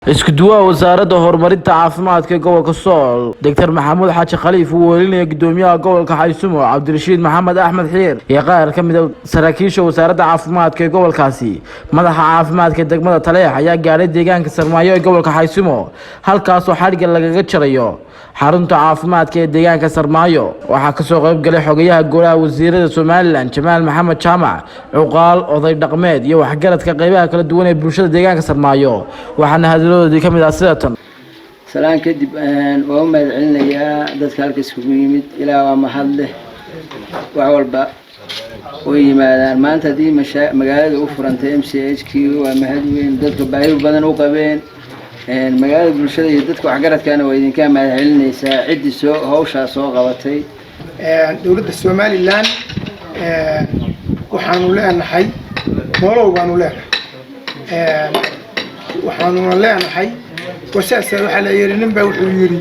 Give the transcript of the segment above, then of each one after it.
Isku duwaha Wasaaradda Horumarinta Caafimaadka ee gobolka Sool, Doctor Maxamuud Xaaji Khaliif, uu welinaya gudoomiyaha gobolka Xaysumo, Cabdirashiid Maxamed Axmed Xiir, iyo qaar ka mid a saraakiisha wasaaradda caafimaadka ee gobolkaasi, madaxa caafimaadka degmada Taleex, ayaa gaadhay deegaanka Sarmaayo ee gobolka Xaysumo, halkaasoo xadhigga lagaga jarayo xarunta caafimaadka ee deegaanka Sarmaayo. Waxaa kasoo qayb galay xogayaha golaha wasiirada Somaliland, Jamaal Maxamed Jaamac, cuqaal, oday dhaqmeed iyo waxgaradka qeybaha kala duwan ee bulshada deegaanka Sarmaayo. Waxaana hadaladoodii ka mid ah sida tan. Salaan kadib, waan u mahad celinayaa dadka halka iskugu yimid. Ilaah waa mahad leh, wax walba way yimaadaan. Maanta haddii magaalada u furantay MCH k, waa mahad weyn. Dadka baahi badan u qabeen magaalada, bulshada iyo dadka waxgaradkana waa idinkaa mahad celinaysaa ciddii soo hawshaa soo qabatay. Dowladda Somaliland waxaanu leenahay nolow baanu leenahay, waxaanuna leenahay wasaasa. Waxaa la yidhi, nin baa wuxuu yidhi,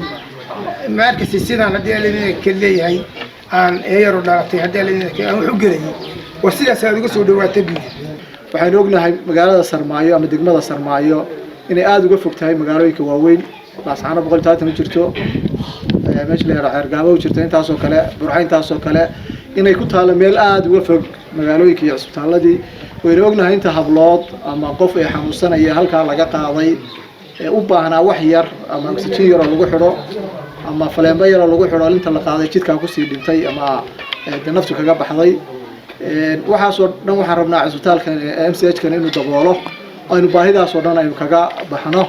ma arkaysa sidaan haddii aladinka leeyahay aan eeyaro dhalatay, haddii aladinka aan wax u gelayay, war sidaas aad uga soo dhawaatay, buu yidhi. Waxaynu ognahay magaalada Sarmaayo ama degmada Sarmaayo inay aada uga fog tahay magaalooyinka waaweyn. Laascaano 130 u jirto, meesha la yidhaha Ceergaabo u jirto intaasoo kale, Burco intaasoo kale, inay ku taalo meel aada uga fog magaalooyinka iyo cisbitaaladii. Waynu ognahay inta hablood ama qof ee xanuunsanaya halkaa laga qaaday ee u baahnaa wax yar ama oxygen yaroo lagu xidho ama faleembo yaroo lagu xidho, inta la qaaday jidkaa kusii dhintay ama de naftu kaga baxday. Waxaasoo dhan waxaan rabnaa cisbitaalkan MCH kan inuu daboolo, aynu baahidaasoo dhan aynu kaga baxno.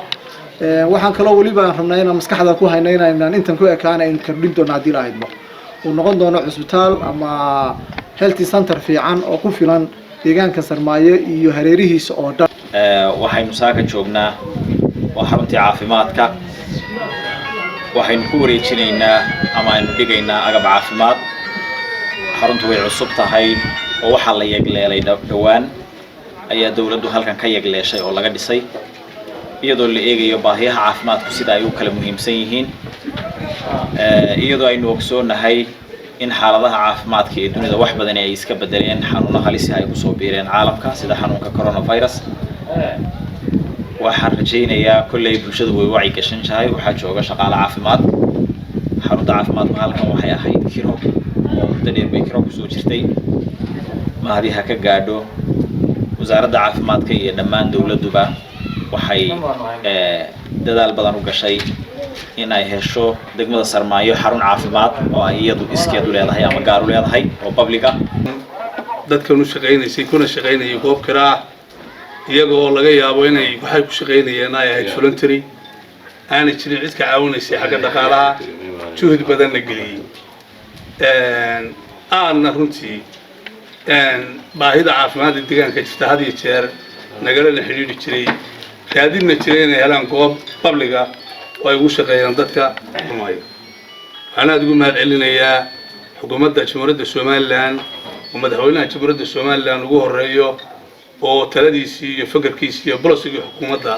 Waxaan kaloo weliba rabnaa inaan maskaxda ku hayno inaynaan intan ku ekaan, aynu kordhin doono haddii la haydmo, uu noqon doono cisbitaal ama health center fiican oo ku filan deegaanka Sarmaayo iyo hareerihiisa oo dhan. Waxaynu saaka joognaa waa xaruntii caafimaadka. Waxaynu ku wareejinaynaa ama aynu dhigaynaa agab caafimaad. Xaruntu way cusub tahay oo waxaa la yegleelay dhowaan ayaa dawladdu halkan ka yegleeshay oo laga dhisay, iyadoo la eegayo baahiyaha caafimaadku sida ay u kala muhiimsan yihiin, iyadoo aynu ogsoonahay in xaaladaha caafimaadka ee dunida wax badani ay iska bedeleen, xanuuno halisi ay kusoo biireen caalamka, sida xanuunka coronavirus. Waxaan rajaynayaa kolley bulshadu way wacyi gashan tahay. Waxaa jooga shaqaale caafimaad. Xarunta caafimaadku halkan waxay ahayd kiro oo muddo dheer bay kiro kusoo jirtay. Mahadi ha ka gaadho wasaaradda caafimaadka iyo dhammaan dawladduba, waxay dadaal badan u gashay in ay hesho degmada Sarmaayo xarun caafimaad oo ay iyadu iskeed u leedahay ama gaar u leedahay oo public ah. Dadkan u shaqaynaysay kuna shaqaynayay goob kira ah, iyaga oo laga yaabo inay waxay ku shaqaynayeen ay ahayd voluntary, aanay jirin cid ka caawinaysay xagga dhaqaalaha, juhdi badanna geliyey. Aadna runtii baahida caafimaadka deegaanka jirta had iyo jeer nagalana xidhiidhi jiray, raadinna jiray inay helaan goob public ah oo ay ugu shaqeeyaan dadka. Waxaan aada ugu mahad celinayaa xukuumadda Jamhuuriyadda Somaliland oo madaxweynaha Jamhuuriyadda Somaliland ugu horeeyo, oo taladiisii iyo fakarkiisii iyo policygii xukuumadda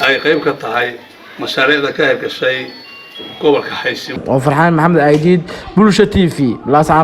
ay qayb ka tahay mashaariicda ka hirgashay gobolka Xaysimo. Oo Farxaan Maxamed Aydiid, Bulsha TV, Laascaanood.